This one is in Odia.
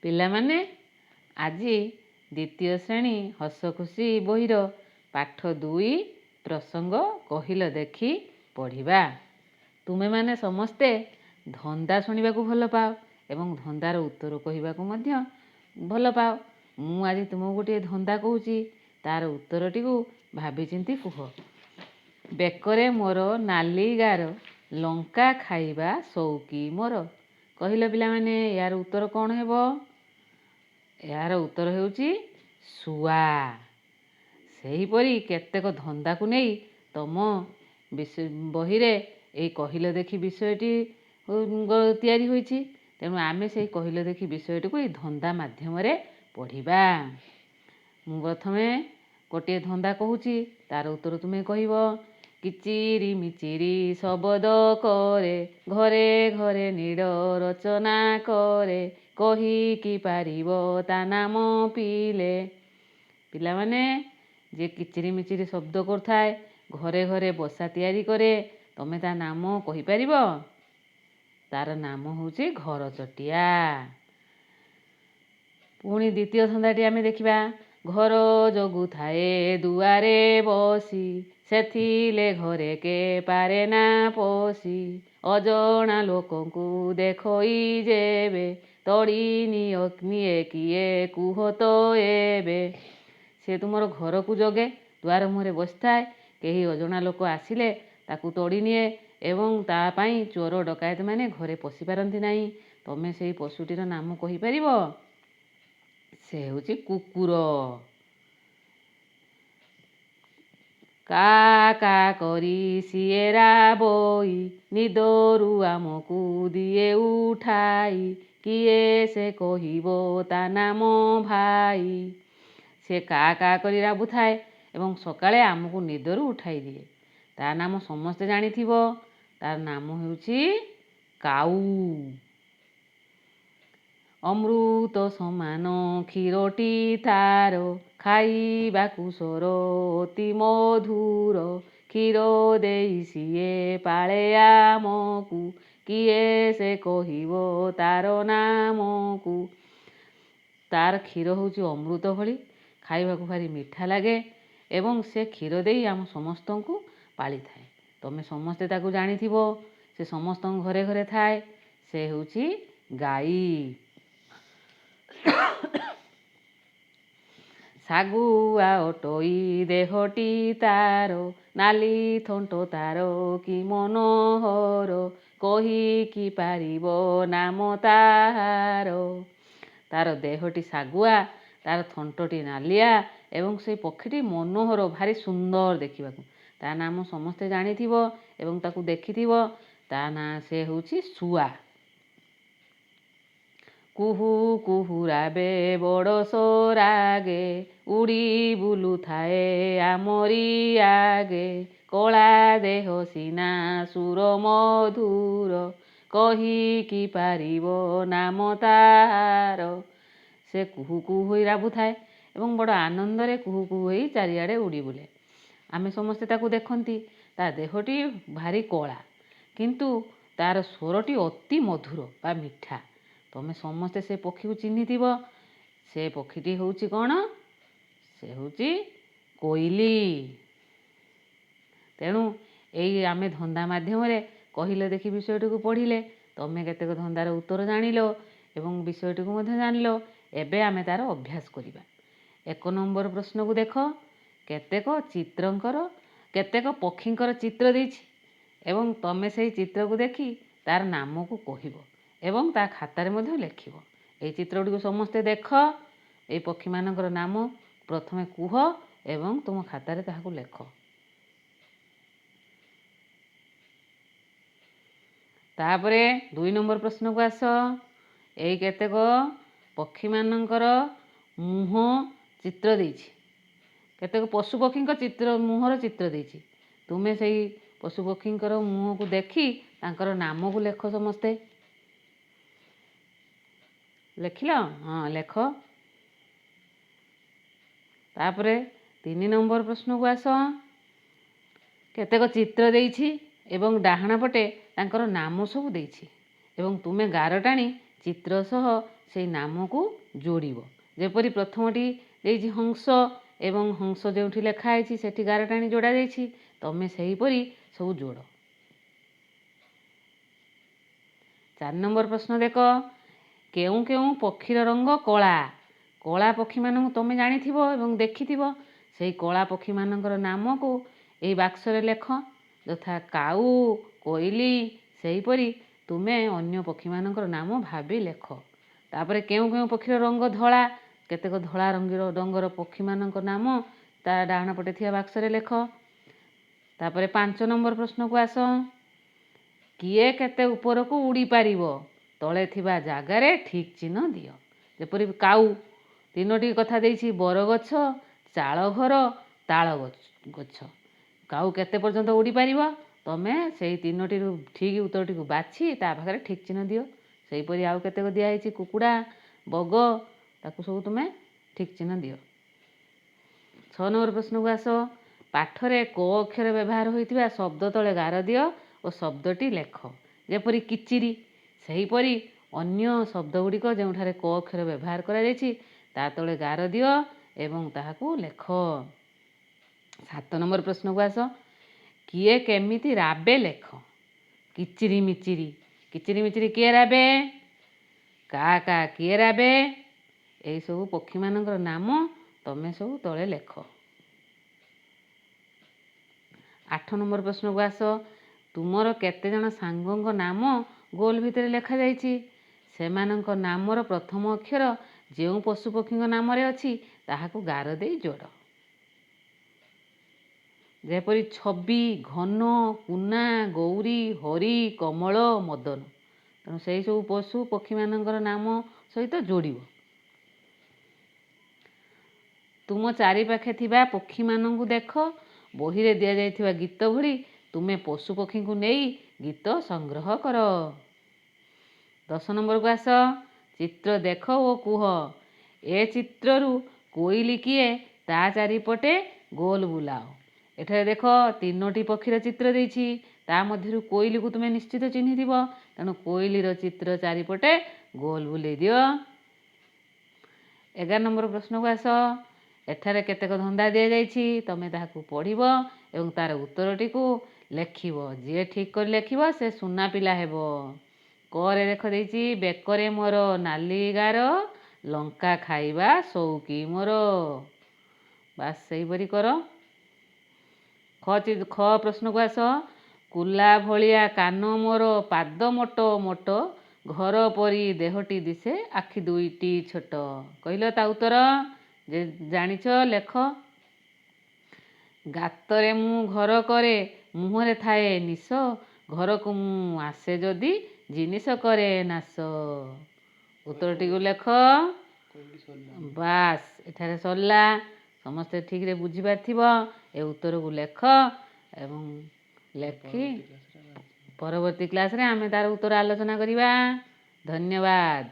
ପିଲାମାନେ, ଆଜି ଦ୍ୱିତୀୟ ଶ୍ରେଣୀ ହସଖୁସି ବହିର ପାଠ 2 ପ୍ରସଙ୍ଗ କହିଲ ଦେଖି ପଢ଼ିବା। ତୁମେମାନେ ସମସ୍ତେ ଧନ୍ଦା ଶୁଣିବାକୁ ଭଲ ପାଅ ଏବଂ ଧନ୍ଦାର ଉତ୍ତର କହିବାକୁ ମଧ୍ୟ ଭଲ ପାଅ। ମୁଁ ଆଜି ତୁମକୁ ଗୋଟିଏ ଧନ୍ଦା କହୁଛି, ତାର ଉତ୍ତରଟିକୁ ଭାବିଚିନ୍ତି କୁହ। ବେକରେ ମୋର ନାଲି ଗାର, ଲଙ୍କା ଖାଇବା ସଉକି ମୋର। କହିଲ ପିଲାମାନେ, ଏହାର ଉତ୍ତର କ'ଣ ହେବ? ଏହାର ଉତ୍ତର ହେଉଛି ଶୁଆ। ସେହିପରି କେତେକ ଧନ୍ଦାକୁ ନେଇ ତମ ବହିରେ ଏଇ କହିଲ ଦେଖି ବିଷୟଟି ତିଆରି ହୋଇଛି। ତେଣୁ ଆମେ ସେଇ କହିଲ ଦେଖି ବିଷୟଟିକୁ ଏଇ ଧନ୍ଦା ମାଧ୍ୟମରେ ପଢ଼ିବା। ମୁଁ ପ୍ରଥମେ ଗୋଟିଏ ଧନ୍ଦା କହୁଛି, ତାର ଉତ୍ତର ତୁମେ କହିବ। କିଚିରି ମିଚିରି ଶବଦ କରେ, ଘରେ ଘରେ ନୀଡ଼ ରଚନା କରେ, କହିକି ପାରିବ ତା ନାମ ପିଲେ? ପିଲାମାନେ, ଯିଏ କିଚିରି ମିଚିରି ଶବ୍ଦ କରୁଥାଏ, ଘରେ ଘରେ ବସା ତିଆରି କରେ, ତମେ ତା ନାମ କହିପାରିବ? ତାର ନାମ ହେଉଛି ଘରଚଟିଆ। ପୁଣି ଦ୍ୱିତୀୟ ଧନ୍ଦାଟି ଆମେ ଦେଖିବା। ଘର ଜଗୁଥାଏ ଦୁଆରେ ବସି, ସେଥିଲେ ଘରେ କେ ପାରେ ନା ପଶି, ଅଜଣା ଲୋକଙ୍କୁ ଦେଖଇ ଯେବେ, ତଡ଼ି ନିଏ କିଏ କୁହ ତ ଏବେ? ସେ ତୁମର ଘରକୁ ଜଗେ, ଦୁଆର ମୁହଁରେ ବସିଥାଏ, କେହି ଅଜଣା ଲୋକ ଆସିଲେ ତାକୁ ତଡ଼ି ନିଏ ଏବଂ ତା ପାଇଁ ଚୋର ଡକାୟତମାନେ ଘରେ ପଶି ପାରନ୍ତି ନାହିଁ। ତମେ ସେଇ ପଶୁଟିର ନାମ କହିପାରିବ? ସେ ହେଉଛି କୁକୁର। କା କା କରି ସିଏ ରାବଇ, ନିଦରୁ ଆମକୁ ଦିଏ ଉଠାଇ, କିଏ ସେ କହିବ ତା ନାମ ଭାଇ? ସେ କା କା କରି ରାବୁଥାଏ ଏବଂ ସକାଳେ ଆମକୁ ନିଦରୁ ଉଠାଇ ଦିଏ। ତା ନାମ ସମସ୍ତେ ଜାଣିଥିବ, ତାର ନାମ ହେଉଛି କାଉ। ଅମୃତ ସମାନ କ୍ଷୀରଟି ତାର, ଖାଇବାକୁ ସର ଅତି ମଧୁର, କ୍ଷୀର ଦେଇ ସିଏ ପାଳେ ଆମକୁ, କିଏ ସେ କହିବ ତାର ନାମକୁ? ତାର କ୍ଷୀର ହେଉଛି ଅମୃତ ଭଳି, ଖାଇବାକୁ ଭାରି ମିଠା ଲାଗେ ଏବଂ ସେ କ୍ଷୀର ଦେଇ ଆମ ସମସ୍ତଙ୍କୁ ପାଳିଥାଏ। ତମେ ସମସ୍ତେ ତାକୁ ଜାଣିଥିବ, ସେ ସମସ୍ତଙ୍କ ଘରେ ଘରେ ଥାଏ। ସେ ହେଉଛି ଗାଈ। ଶାଗୁଆ ଅଟଇ ଦେହଟି ତାର, ନାଲି ଥଣ୍ଟ ତାର କି ମନୋହର, କହିକି ପାରିବ ନାମ ତାହାର? ତାର ଦେହଟି ଶାଗୁଆ, ତାର ଥଣ୍ଟଟି ନାଲିଆ ଏବଂ ସେଇ ପକ୍ଷୀଟି ମନୋହର, ଭାରି ସୁନ୍ଦର ଦେଖିବାକୁ। ତା ନାମ ସମସ୍ତେ ଜାଣିଥିବ ଏବଂ ତାକୁ ଦେଖିଥିବ। ତା ନାଁ ସେ ହେଉଛି ଶୁଆ। କୁହୁ କୁହୁ ରାବେ ବଡ଼ ସରାଗେ, ଉଡ଼ି ବୁଲୁଥାଏ ଆମରି ଆଗେ, କଳା ଦେହ ସିନା ସୁର ମଧୁର, କହିକି ପାରିବ ନାମ ତାହାର? ସେ କୁହୁ କୁହୁ ହୋଇ ରାବୁଥାଏ ଏବଂ ବଡ଼ ଆନନ୍ଦରେ କୁହୁ କୁହୁ ହୋଇ ଚାରିଆଡ଼େ ଉଡ଼ି ବୁଲେ। ଆମେ ସମସ୍ତେ ତାକୁ ଦେଖନ୍ତି। ତା ଦେହଟି ଭାରି କଳା, କିନ୍ତୁ ତାର ସ୍ୱରଟି ଅତି ମଧୁର ବା ମିଠା। ତମେ ସମସ୍ତେ ସେ ପକ୍ଷୀକୁ ଚିହ୍ନିଥିବ। ସେ ପକ୍ଷୀଟି ହେଉଛି କ'ଣ? ସେ ହେଉଛି କୋଇଲି। ତେଣୁ ଏଇ ଆମେ ଧନ୍ଦା ମାଧ୍ୟମରେ କହିଲେ ଦେଖି ବିଷୟଟିକୁ ପଢ଼ିଲେ। ତମେ କେତେକ ଧନ୍ଦାର ଉତ୍ତର ଜାଣିଲ ଏବଂ ବିଷୟଟିକୁ ମଧ୍ୟ ଜାଣିଲ। ଏବେ ଆମେ ତାର ଅଭ୍ୟାସ କରିବା। 1 ନମ୍ବର ପ୍ରଶ୍ନକୁ ଦେଖ। କେତେକ ଚିତ୍ରଙ୍କର, କେତେକ ପକ୍ଷୀଙ୍କର ଚିତ୍ର ଦେଇଛି ଏବଂ ତମେ ସେଇ ଚିତ୍ରକୁ ଦେଖି ତାର ନାମକୁ କହିବ ଏବଂ ତା ଖାତାରେ ମଧ୍ୟ ଲେଖିବ। ଏଇ ଚିତ୍ରଗୁଡ଼ିକୁ ସମସ୍ତେ ଦେଖ। ଏଇ ପକ୍ଷୀମାନଙ୍କର ନାମ ପ୍ରଥମେ କୁହ ଏବଂ ତୁମ ଖାତାରେ ତାହାକୁ ଲେଖ। ତାପରେ 2 ନମ୍ବର ପ୍ରଶ୍ନକୁ ଆସ। ଏଇ କେତେକ ପକ୍ଷୀମାନଙ୍କର ମୁହଁ ଚିତ୍ର ଦେଇଛି, କେତେକ ପଶୁପକ୍ଷୀଙ୍କ ଚିତ୍ର, ମୁହଁର ଚିତ୍ର ଦେଇଛି। ତୁମେ ସେଇ ପଶୁପକ୍ଷୀଙ୍କର ମୁହଁକୁ ଦେଖି ତାଙ୍କର ନାମକୁ ଲେଖ। ସମସ୍ତେ ଲେଖିଲ? ହଁ, ଲେଖ। ତାପରେ 3 ନମ୍ବର ପ୍ରଶ୍ନକୁ ଆସ। କେତେକ ଚିତ୍ର ଦେଇଛି ଏବଂ ଡାହାଣ ପଟେ ତାଙ୍କର ନାମ ସବୁ ଦେଇଛି ଏବଂ ତୁମେ ଗାର ଟାଣି ଚିତ୍ର ସହ ସେଇ ନାମକୁ ଯୋଡ଼ିବ। ଯେପରି ପ୍ରଥମଟି ଦେଇଛି ହଂସ, ଏବଂ ହଂସ ଯେଉଁଠି ଲେଖା ହେଇଛି ସେଠି ଗାର ଟାଣି ଯୋଡ଼ା ଯାଇଛି। ତମେ ସେହିପରି ସବୁ ଯୋଡ଼। 4 ନମ୍ବର ପ୍ରଶ୍ନ ଦେଖ, କେଉଁ କେଉଁ ପକ୍ଷୀର ରଙ୍ଗ କଳା? କଳା ପକ୍ଷୀମାନଙ୍କୁ ତମେ ଜାଣିଥିବ ଏବଂ ଦେଖିଥିବ। ସେଇ କଳା ପକ୍ଷୀମାନଙ୍କର ନାମକୁ ଏଇ ବାକ୍ସରେ ଲେଖ, ଯଥା କାଉ, କୋଇଲି। ସେହିପରି ତୁମେ ଅନ୍ୟ ପକ୍ଷୀମାନଙ୍କର ନାମ ଭାବି ଲେଖ। ତାପରେ କେଉଁ କେଉଁ ପକ୍ଷୀର ରଙ୍ଗ ଧଳା? କେତେକ ଧଳା ରଙ୍ଗର ପକ୍ଷୀମାନଙ୍କ ନାମ ତା ଡାହାଣ ପଟେ ଥିବା ବାକ୍ସରେ ଲେଖ। ତାପରେ 5 ନମ୍ବର ପ୍ରଶ୍ନକୁ ଆସ, କିଏ କେତେ ଉପରକୁ ଉଡ଼ିପାରିବ? ତଳେ ଥିବା ଜାଗାରେ ଠିକ୍ ଚିହ୍ନ ଦିଅ। ଯେପରି କାଉ, 3ଟି କଥା ଦେଇଛି, ବରଗଛ, ଚାଳ ଘର, ତାଳ ଗଛ। କାଉ କେତେ ପର୍ଯ୍ୟନ୍ତ ଉଡ଼ିପାରିବ? ତମେ ସେଇ 3ଟିରୁ ଠିକ୍ ଉତ୍ତରଟିକୁ ବାଛି ତା ପାଖରେ ଠିକ୍ ଚିହ୍ନ ଦିଅ। ସେହିପରି ଆଉ କେତେକ ଦିଆହେଇଛି, କୁକୁଡ଼ା, ବଗ, ତାକୁ ସବୁ ତୁମେ ଠିକ୍ ଚିହ୍ନ ଦିଅ। 6 ନମ୍ବର ପ୍ରଶ୍ନକୁ ଆସ, ପାଠରେ କ ଅକ୍ଷର ବ୍ୟବହାର ହୋଇଥିବା ଶବ୍ଦ ତଳେ ଗାର ଦିଅ ଓ ଶବ୍ଦଟି ଲେଖ। ଯେପରି କିଚିରି, ସେହିପରି ଅନ୍ୟ ଶବ୍ଦ ଗୁଡ଼ିକ ଯେଉଁଠାରେ କ ଅକ୍ଷର ବ୍ୟବହାର କରାଯାଇଛି ତା ତଳେ ଗାର ଦିଅ ଏବଂ ତାହାକୁ ଲେଖ। 7 ନମ୍ବର ପ୍ରଶ୍ନକୁ ଆସ, କିଏ କେମିତି ରାବେ ଲେଖ। କିଚିରି ମିଚିରି, କିଚିରି ମିଚିରି କିଏ ରାବେ? କା କା କିଏ ରାବେ? ଏଇସବୁ ପକ୍ଷୀମାନଙ୍କର ନାମ ତମେ ସବୁ ତଳେ ଲେଖ। 8 ନମ୍ବର ପ୍ରଶ୍ନକୁ ଆସ, ତୁମର କେତେଜଣ ସାଙ୍ଗଙ୍କ ନାମ ଗୋଲ ଭିତରେ ଲେଖାଯାଇଛି? ସେମାନଙ୍କ ନାମର ପ୍ରଥମ ଅକ୍ଷର ଯେଉଁ ପଶୁପକ୍ଷୀଙ୍କ ନାମରେ ଅଛି ତାହାକୁ ଗାର ଦେଇ ଯୋଡ଼। ଯେପରି ଛବି, ଘନ, କୁନା, ଗୌରୀ, ହରି, କମଳ, ମଦନ। ତେଣୁ ସେଇ ସବୁ ପଶୁ ପକ୍ଷୀମାନଙ୍କର ନାମ ସହିତ ଯୋଡ଼ିବ। ତୁମ ଚାରିପାଖେ ଥିବା ପକ୍ଷୀମାନଙ୍କୁ ଦେଖ। ବହିରେ ଦିଆଯାଇଥିବା ଗୀତ ଭଳି ତୁମେ ପଶୁପକ୍ଷୀଙ୍କୁ ନେଇ ଗୀତ ସଂଗ୍ରହ କର। 10 ନମ୍ବରକୁ ଆସ, ଚିତ୍ର ଦେଖ ଓ କୁହ, ଏ ଚିତ୍ରରୁ କୋଇଲି କିଏ ତା ଚାରିପଟେ ଗୋଲ ବୁଲାଅ। ଏଠାରେ ଦେଖ 3ଟି ପକ୍ଷୀର ଚିତ୍ର ଦେଇଛି, ତା ମଧ୍ୟରୁ କୋଇଲିକୁ ତୁମେ ନିଶ୍ଚିତ ଚିହ୍ନିଥିବ। ତେଣୁ କୋଇଲିର ଚିତ୍ର ଚାରିପଟେ ଗୋଲ ବୁଲେଇ ଦିଅ। 11 ନମ୍ବର ପ୍ରଶ୍ନକୁ ଆସ, ଏଠାରେ କେତେକ ଧନ୍ଦା ଦିଆଯାଇଛି, ତମେ ତାହାକୁ ପଢ଼ିବ ଏବଂ ତାର ଉତ୍ତରଟିକୁ ଲେଖିବ। ଯିଏ ଠିକ୍ କରି ଲେଖିବ ସେ ସୁନା ପିଲା ହେବ। କରେ ଦେଖ ଦେଇଛି, ବେକରେ ମୋର ନାଲି ଗାର, ଲଙ୍କା ଖାଇବା ସଉକି ମୋର। ବାସ୍ ସେହିପରି କର। ଖ ପ୍ରଶ୍ନକୁ ଆସ, କୁଲା ଭଳିଆ କାନ ମୋର, ପାଦ ମୋଟ ମୋଟ, ଘର ପରି ଦେହଟି ଦିଶେ, ଆଖି ଦୁଇଟି ଛୋଟ। କହିଲ ତା ଉତ୍ତର, ଯେ ଜାଣିଛ ଲେଖ। ଗାତରେ ମୁଁ ଘର କରେ, ମୁହଁରେ ଥାଏ ନିଶ, ଘରକୁ ମୁଁ ଆସେ ଯଦି ଜିନିଷ କରେ ନାଶ। ଉତ୍ତରଟିକୁ ଲେଖ। ବାସ୍ ଏଠାରେ ସରିଲା। ସମସ୍ତେ ଠିକ୍ରେ ବୁଝିପାରିଥିବ। ଏ ଉତ୍ତରକୁ ଲେଖ ଏବଂ ଲେଖି ପରବର୍ତ୍ତୀ କ୍ଲାସ୍ରେ ଆମେ ତାର ଉତ୍ତର ଆଲୋଚନା କରିବା। ଧନ୍ୟବାଦ।